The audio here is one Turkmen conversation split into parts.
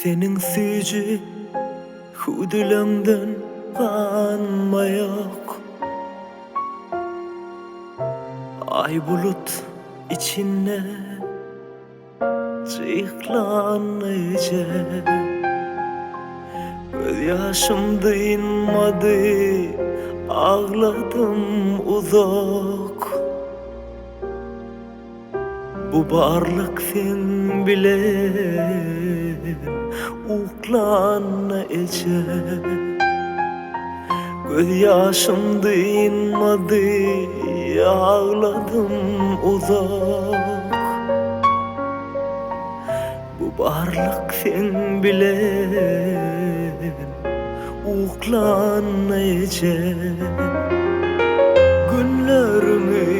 Seniň süýji hüwdüleňden ganma ýok. Aý bulut içinde jyklan eje. Gözýaşym dynmady, agladym uzak. Bu barlyk seň bilen uklan eje. Gözýaşym dynmady, agladym uzak. Bu barlyk seň bilen uklan eje. Günlerimi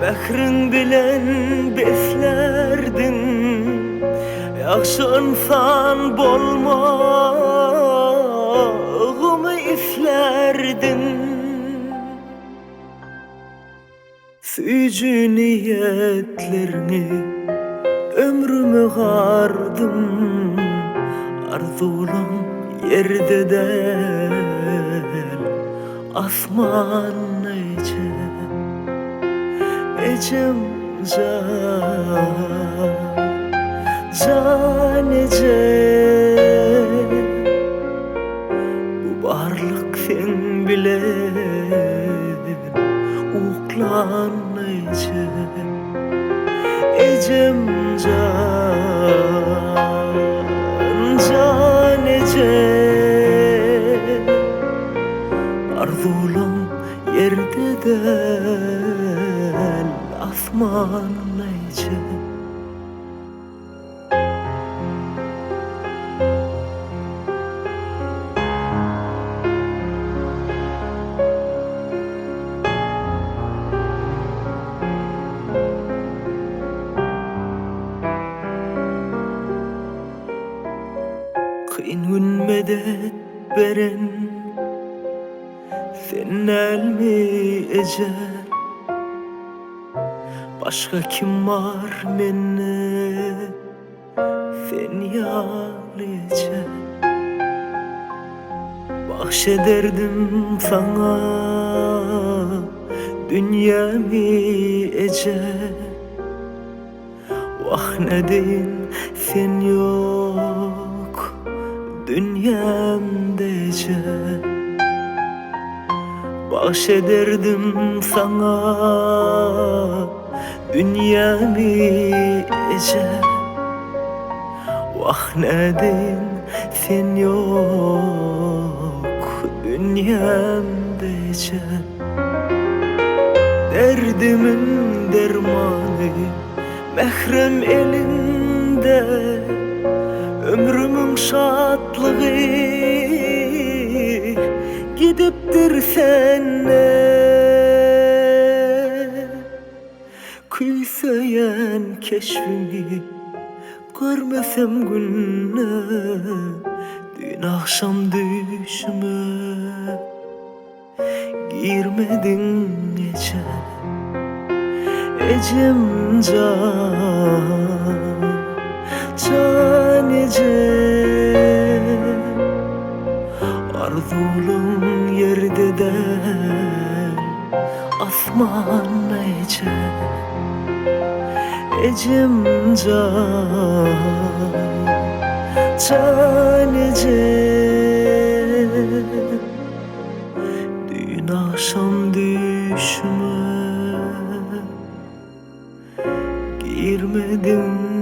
Mähriň bilen beslärdiň, Ýagşy ynsan bolmagymy islärdiň. Süýji niýetleriňi ömrüme gardym, Arzuwlaň ýerde däl, asmanda eje. Ejem jan, jan eje. Bu barlyk seň bilen uklan eje. Ejem jan, jan eje. Arzuwlaň ýerde däl, asmanda eje. Kyn gün medet beren sen dälmi eje? Başga kim bar mende sen ýaly eje? Bagş ederdim saňa dünýämi eje. Wah nädeýin sen ýok dünýämde eje. Bagş ederdim saňa dünýämi eje. Wah nädeýin sen ýok dünýämde eje. Derdimiň dermany mährem eliňde, Ömrümiň şatlygy gidipdir sende. Küýseýän keşbiňi görmesem günde, Düýn agşam düýşüme. Girmediň eje, ejem jan, jan eje. Arzuwlaň ýerde däl, asmanda eje. Ejem jan, jan eje. Düýn agşam düýşüme girmediň.